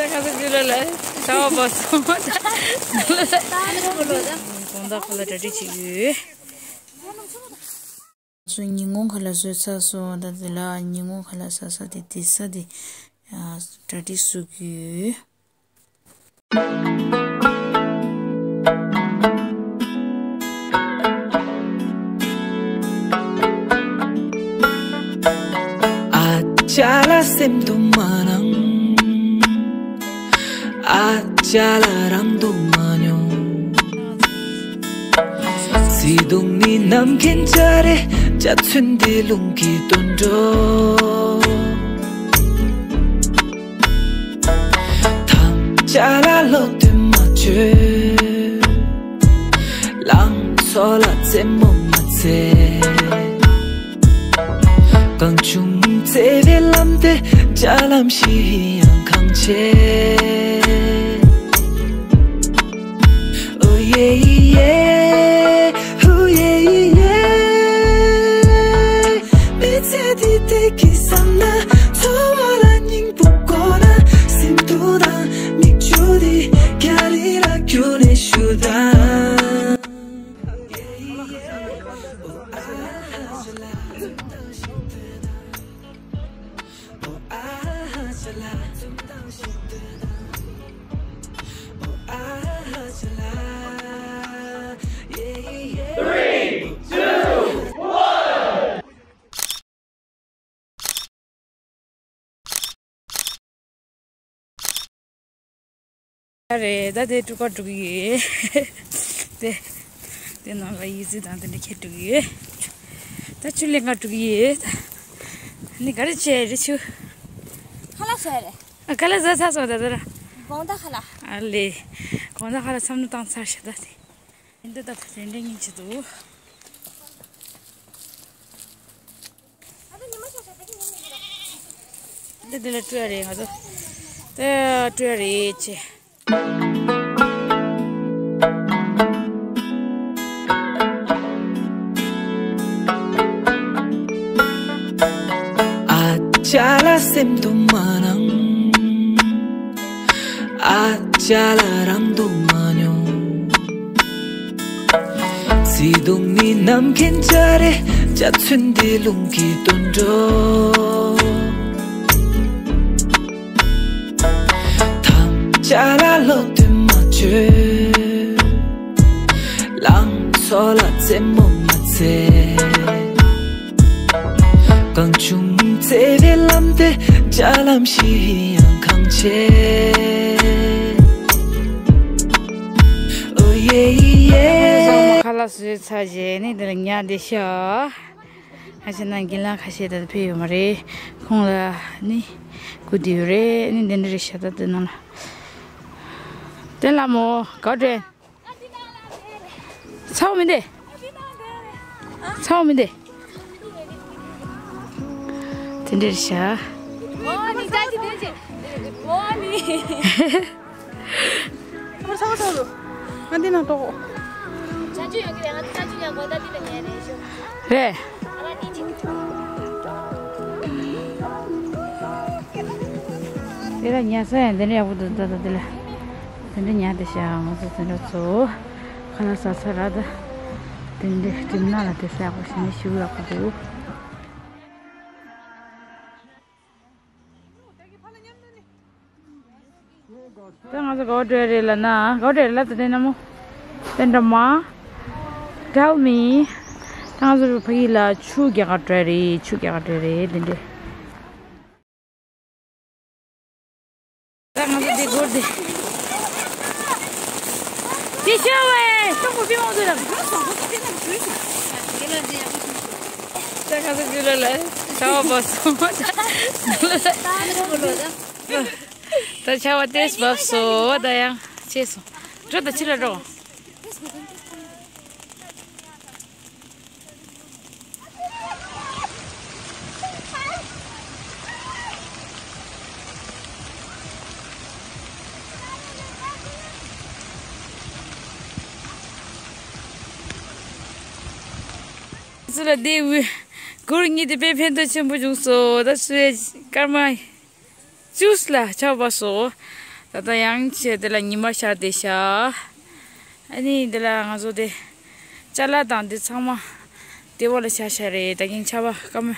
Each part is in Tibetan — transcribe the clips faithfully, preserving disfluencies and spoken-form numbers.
ད་ཁ་སང་ཇུ་ལ་ལ་ཤ་བ་བབས་སོང་། ད་ལ་ལ་དགོང་དག་ཁ་ལག་གྲ་སྒྲིག་བྱེད་ཀྱི་ཡོད། ང་ཚོ་ཉིན་གུང་ཁ་ལག་བཟོས་ཚར་སོང་། ད་དེ་ལ་ཉིན་གུང་ཁ་ལག་ཟ་ས་དེ་དེ་ས་དེ་གྲ་སྒྲིག་བཟོ་གི་ཡོད། ཨ་ཅག་ལ་སེམས་སྡུག་མ་གནང་། ཨ་ཅག་ལ་རང་སྡུག་མ་མྱོང་། བརྩེ་དུང་ནི་ནམ་མཁའི་འཇའ་རིས། འཇའ་ཚོན་འདི་རླུང་གིས་བཏོན་འགྲོ། ཐམས་ཅད་ལ་ལོག་འདུན་མ་བྱོས། ལང་ཚོ་ལ་རྩེད་མོ་མ་རྩེ། གང་བྱུང་བརྩེ་བའི་ལམ་དེ་རྒྱ་ལམ་བཞི་ཡང་གང་ཆེ། ཨོ་ཡེ་ཡེ། ཧུ་ཡེ་ཡེ། མི་ཚེ་འདི་བདེ་སྐྱིད་བསམ་ན། འཚོ་བ་ལ་སྙིང་པོ་དགོས་ན། སེམས་སྡུག་དང་མིག་ཆུ་འདི་རྒྱ་རི་ལ་བསྐྱུར་ནས་བཞུགས་དང་། ཡ་རེད། ད་དེ་སྤྲུལ་སྐར་འགྲོ་གི་ཡོད། དེ་དེ་ནང་ལ་ཡི་ཙི་དང་དེ་འདྲ་ཁྱེར་འགྲོ་གི་ཡོད། ད་ཆུ་ལེན་ག་འགྲོ་གི་ཡོད། ད་ནི་ག་རེ་བྱས་རེད་ཆུ། ཁ་ལག་བཟས་རེད། ཨ། ཁ་ལག་བཟས་ཚར་སོང་ད་ད་ར། དགོང་དག་ཁ་ལག་ཨ་ལེ། དགོང་དག་ཁ་ལག་བསམ་བློ་བཏང་ཚར་ཤག་ད་དེ། འདི་ད་དེ་འདྲ་ཉིན་གཅིག་འདུག་འདི་འདི་ལ་སྤྲོད་ཡ་རེད་ང་ཚོ། ད་སྤྲོད་ཡ་རེད་ཅེ། ཨ་ཅག་ལ་སེམས་སྡུག་མ་གནང་། ཨ་ཅག་ལ་རང་སྡུག་མ་མྱོང་། བརྩེ་དུང་ནི་ནམ་མཁའི་འཇའ་རིས། འཇའ་ཚོན་འདི་རླུང་གིས་བཏོན་འགྲོ། ཐམས་ཅད་ལ་ལོག་འདུན་མ་བྱོས། ལང་ཚོ་ལ་རྩེད་མོ་མ་རྩེ། གང་བྱུང་བརྩེ་བའི་ལམ་དེ་རྒྱ་ལམ་བཞི་ཡང་གང་ཆེ། ཨོ་ཡེ་ཡེ། ཁ་ལག་བཟས་ཚར་རྗེས་ནི་འདི་ལ་ཉལ་བསྡད་ཤག་ཁ་ཤས་ནང་གི་ལ་ཁ་ཤས་ད་ཕེབས་ཡོད་མ་རེད། ཁོང་ལ་ནི་སྒུག་བསྡད་ཡོད་རེད། ནི་འདི་འདྲ་རེད་ཤག་ད་འདི་ནང་ལ། དེ་ལ་མོ་ག་འདྲ། ཚ་བོ་མི་འདི། ཚ་བོ་མི་འདི། དེ་འདྲ་རེད་ཤག་ང་འདི་ནང་ལྟོགས། ཆ་ཆུ་ཡོང་གི་རེད། ང་ཆ་ཆུ་ཡང་གོ་ད་འདི་ལ་ཉལ་ནས་ཤོག་རེད། དེ་ལ་ཉལ་ས་ཡང་འདི་འདྲ་ཡག་པོ་འདུག་ད་ད་འདི་ལ་དེ་འདྲ་ཉལ་བསྡད་ཤག་ང་ཚོ་དེ་འདྲ་ཚོ་ཁ་ལག་ཟ་ཚར་ར། ད་དེ་འདྲ་གྲིབ་ནག་ལ་དེ་ས་ཡག་པོ་ཞིག་ནས་ཤིའུ་ཡག་པོ་འདུག་ད་ང་ཚོ་ག་པར་འགྲོ་ཡ་རེད་ལབ་ན། ག་པར་འགྲོ་ཡ་རེད་ལབ་ད་དེ་ན་མོ། དེ་འདྲ་མ། Tell me. ད་ང་ཚོ་ཕ་གི་ལ་ཆུ་རྒྱག་ག་འགྲོ་ཡ་རེད། ཆུ་རྒྱག་ག་འགྲོ་ཡ་རེད་དེ་འདྲ། ད་ང་ཚོ་འདི་སྒོར་འདི། དེ་ཤོར་བས། ཤོག་བུ་པི་མང་ཚོ་ལ། ད་ང་ཚོ་འདི་ལ་ལ་ཤ་བ་བབས་སོང་། ད་ད་ཤ་བ་ཏོག་ཙམ་བབས་སོང་། ད་ཡང་ཆད་སོང་། འགྲོ་ད་ཕྱི་ལ་འགྲོ། ཚོ་ལ་དེ་བུ་གུར་གཉིས་དེ་དཔེ་ཕན་ཐོགས་ཆེན་པོ་བྱུང་སོང་། ད་སུའི་སྐར་མ་བཅུ་ལ་ཆགས་པ་སོང་ ད་ལྟ་ཡང་བྱས་དེ་ལ་ཉི་མ་ཤར་བསྡད་ཤག་ཨ་ནི་དེ་ལ་ང་ཚོ་དེ་ཅ་ལག་དང་དེ་ཚང་མ་དེ་བ་ལ་བཞག་བཞག་རེད། ད་གིན་ཆར་པ་སྐར་མ་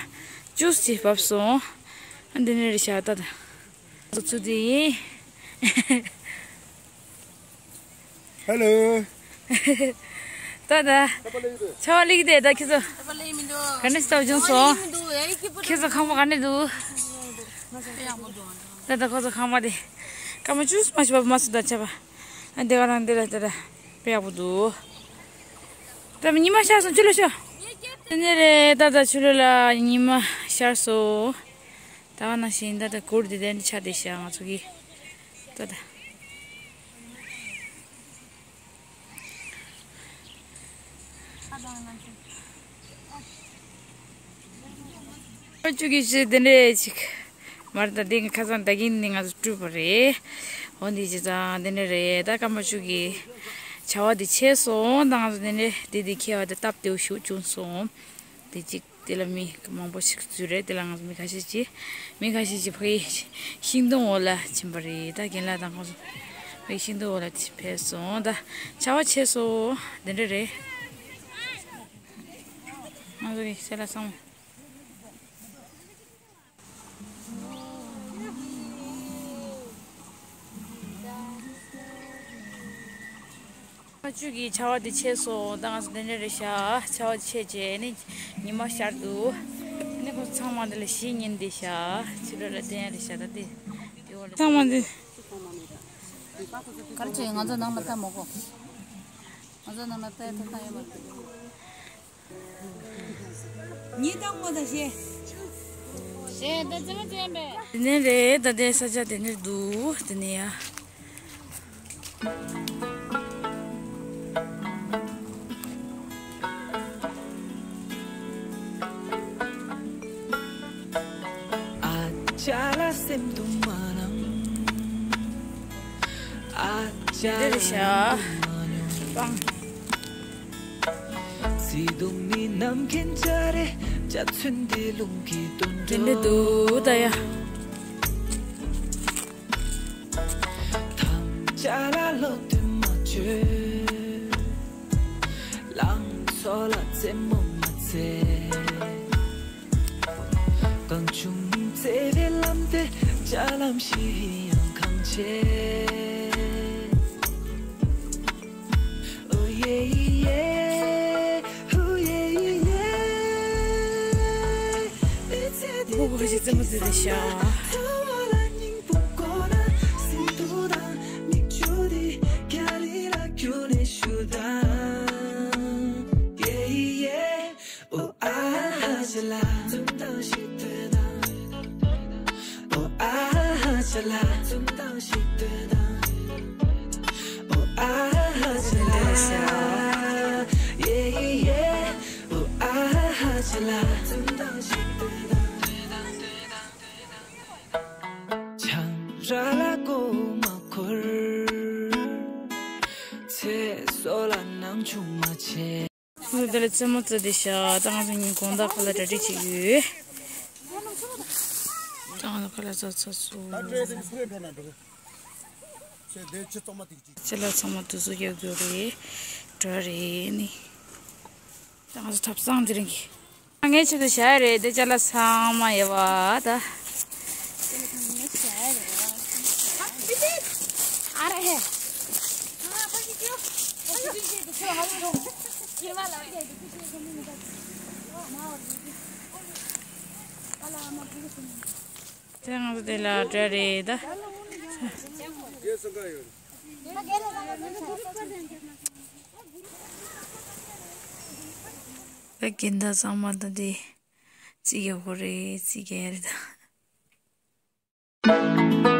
བཅུ་ཙམ་བབས་སོང་། ཨ་འདི་ནས་རེད་ཤག་ད་ད་ཚོ་ཚུ་དེ་ཡིན། Hello། ད་ད། ཆར་པ་ལེགས་དེ་ད་ཁྱེད་ཚོ་ག་ནས་སྟབས་བྱུང་སོང་། ཁྱེད་ཚོ་ཁང་པ་ག་ནས་འདུག་ད་ད་ཁོ་ཚོ་ཁང་པ་དེ་སྐར་མ་བཅུ་མ་ཞིག་བབས་མ་སོང་ད་ཆར་པ། ཨ་འདི་ག་རང་འདི་ལ་འདི་ལ་དཔེ་ཡག་པོ་འདུག་ད་ཉི་མ་ཤར་སོང་། ཕྱི་ལོགས་ཤོག་དེ་ནས་རེད། ད་ད་ཕྱི་ལོགས་ལ་ཉི་མ་ཤར་སོང་། ད་ག་ནང་བཞིན་ད་ད་གུར་དེ་དེ་འདྲ་ཆགས་བསྡད་ཤག་ང་ཚོ་གི་ད་ད། ཁ་བཅུག་གི་ཞེས་དེ་འདྲས་ཅིག་མར་ད་དེ་ཁ་སང་ད་གིན་ནི་ང་ཚོ་བཀྲུས་པ་རེད། འོ་འདི་ཅི་ཙང་དེ་འདྲས་རེད། ད་སྐར་མ་བཅུ་གི་བྱ་བ་དེ་བྱས་སོང་། ད་ང་ཚོ་དེ་འདྲས་དེ་དེ་ཁྱེར་བ་དེ་སྟབས་བདེ་བོ་ཞིག་བྱུང་སོང་། དེ་གཅིག་དེ་ལ་མི་མང་པོ་ཞིག་འཛུལ་རེད། དེ་ལ་ང་ཚོ་མི་ཁ་ཤས་ཀྱིས་མི་ཁ་ཤས་ཀྱིས་ཕ་གི་ཤིང་སྡོང་འོག་ལ་ཕྱིན་པ་རེད། ད་རྒན་ལགས་དང་ཁོང་ཚོ་ཕ་གི་ཤིང་སྡོང་འོག་ལ་ཕྱིན་ཕེབས་སོང་། ད་བྱ་བ་བྱས་སོང་། དེ་འདྲ་རེད། ང་ཚོ་གི་སེ་ལ་སང་བཅུ་གི་བྱ་བ་དེ་བྱས་སོང་། ད་ང་ཚོ་དེ་འདྲ་རེད་ཤག་བྱ་བ་བྱས་རྗེས་ནི་ཉི་མ་ཤར་འདུག་ནི་ཁོ་ཚང་མ་འདི་ལ་གཞིས་ཉིན་འདི་ཤག་ཕྱི་དྲོ་ལ་བསྟན་ཡ་རེད་ཤག་ད་དེ་དེ་འོག་ལ་ཚང་མ་འདི་ག་རེ་བྱས་ང་ཚོ་ནང་ལ་ལྟ་མོ་གོ་ང་ཚོ་ནང་ལ་ལྟ་ཐུབ་ཐང་ཡོད་མ་རེད། ཉིན་དང་མོ་དང་ཤེས། ཤེས་དེ་ཙི་མི་ཙི་ཡིན་པས། དེ་ནས་རེད། ད་ལྟའི་ས་ཆ་དེ་ནས་འདུག་དེ་ནས་ཡ། ཨ་ཅག་ལ་སེམས་དུ་མ་ནང་། ཨ་ཅག་འདི་རེད་ཤག་པང་། བརྩེ་དུང་ནི་ནམ་མཁའི་འཇའ་རིས། འཇའ་ཚོན་འདི་རླུང་གི་དུད་འགྲོ། དེ་འདྲ་འདུག་ད་ཡ། ཐམས་ཅད་ལ་བློ་གཏད་མ་བཅོལ། ལང་ཚོ་ལ་རྩེད་མོ་མ་རྩེ། གང་བྱུང་བརྩེ་བའི་ལམ་དེ་འཇའ་ལམ་བཞིན་ཡང་གང་ཆེ། ཨོ་ཡེ་ཡེ། ཧུ་ཡེ་ཡེ། སྤུ་གུ་ཁ་ཤས་རྩེད་མོ་རྩེ་བསྡད་ཤག་ཆང་རག་ལ་མགོ་མ་འཁོར། ཚེ་སྲོག་ལ་སྣང་ཆུང་མ་བྱེད། ང་ཚོ་དེ་ལ་རྩེད་མོ་རྩེ་བསྡད་ཤག་ད་ང་ཚོ་གཉིས་དགོང་དག་ཁ་ལག་གྲ་སྒྲིག་བྱེད་ཀྱི་ཡོད། ད་ང་ཚོ་ཁ་ལག་ཟ་ཚར་སོང་། ཅ་ལག་ཚང་མ་དུས་ཚོད་རྒྱག་དགོས་རེད། འགྲོ་རེད་ནི། ད་ང་ཚོ་ཐབ་ཚང་དེ་རིང་གི། ངའི་ཆེད་དུ་བཞག་ཡ་རེད། དེ་ཅ་ལག་ཚང་མ་ཡོད་པ་ད། དེ་ང་ཚོ་དེ་ལ་འགྲོ་རེད་ད། ད་གིན་ད་ཚང་མ་ད་དེ་རྩིས་རྒྱག་དགོས་རེད། རྩིས་རྒྱག་ཡ་རེད་ད།